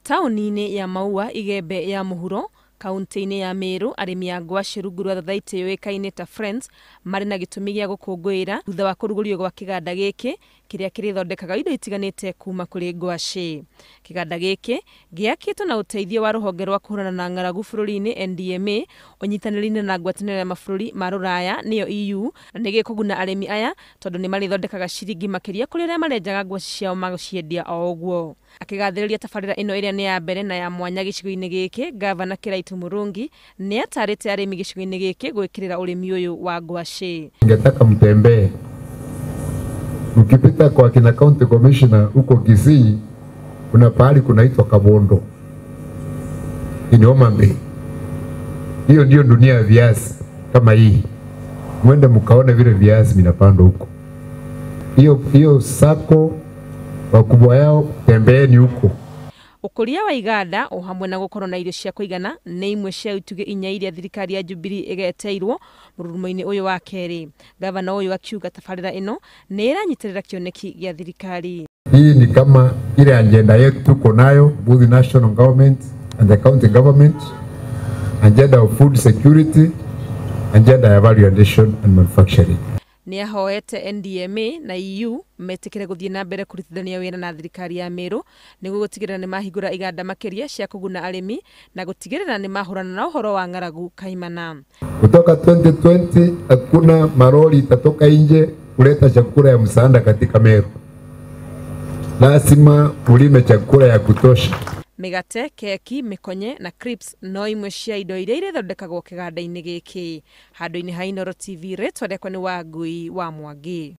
Taũni-inĩ ya Maua, Igembe ya Mũhuro, kaunti-inĩ ya Meru, arĩmi a ngwacĩ rungu rwa thathaitĩ yũĩkaine ta Friends marĩ na gĩtũmi gĩa gũkũngũĩra thutha wa kũrugũrio gwa kĩganda gĩkĩ kĩrĩa kĩrĩthondekaga indo itiganĩte kuma kũrĩ ngwacĩ. Kĩganda gĩkĩ gĩakĩtwo na ũteithio wa rũhonge rwa kũhũrana na ng'aragu bũrũri-inĩ NDMA ũnyitanĩri-inĩ na ngwatanĩro ya mabũrũri ma rũraya nĩyo EU, na nĩ gĩkũguna arĩmi aya tondũ nĩ marĩthondekaga ciringi makĩria kũrĩ arĩa marenjaga ngwacĩ ciao magaciendia o ũguo. Akĩgathĩrĩria tabarĩra ĩno ĩrĩa nĩ ya mbere na ya mwanya gĩcigo-inĩ gĩkĩ, Gavana Kiraitu Murungi nĩ atarĩte arĩmi gĩcigo-inĩ gĩkĩ gwĩkĩrĩra ũrĩmi ũyũ wa ngwacĩ. Ningetaka mtembee, mkipita kwa kina county commissioner huko Kisii, kuna pahali kunaitwa Kabondo ni Homa Bay. Hiyo ndio dunia ya viazi kama hii, mwende mkaone vile viazi vinapandwa huko. Hiyo hiyo sako wakubwa yao, tembeeni huko. Ũkũria wa iganda o hamwe na gũkorwo na irio cia kũigana nĩ imwe cia itugĩ inya iria thirikari ya Jubilee ĩgeteirwo mũrurumo-inĩ ũyũ wa kerĩ. Gavana ũyũ akiuga tabarĩra ĩno nĩ ĩranyitĩrĩra kĩoneki gĩa thirikari. Hii ni kama ile agenda yetu tuko nayo, both the national government and the county government, agenda of food security, agenda ya value addition and manufacturing. Nĩ ahoete NDMA na EU metĩkĩre gũthiĩ na mbere kũrutithania wĩra na thirikari ya Meru nĩguo gũtigĩrĩra nĩ mahingũra iganda makĩria cia kũguna arĩmi na gũtigĩrĩra nĩ mahũrana na ũhoro wa ng'aragu kaimana. Kutoka 2020 hakuna maroli itatoka nje kuleta chakula ya msaada katika Meru. Lazima ulime chakula ya kutosha. Mĩgate, keki, mĩkonye na crisps no imwe cia indo iria irĩthondekagwo kĩganda-inĩ gĩkĩ. Handũ-inĩ ha Inooro TV, rĩtwa rĩakwa nĩ Wangui wa Mwangi.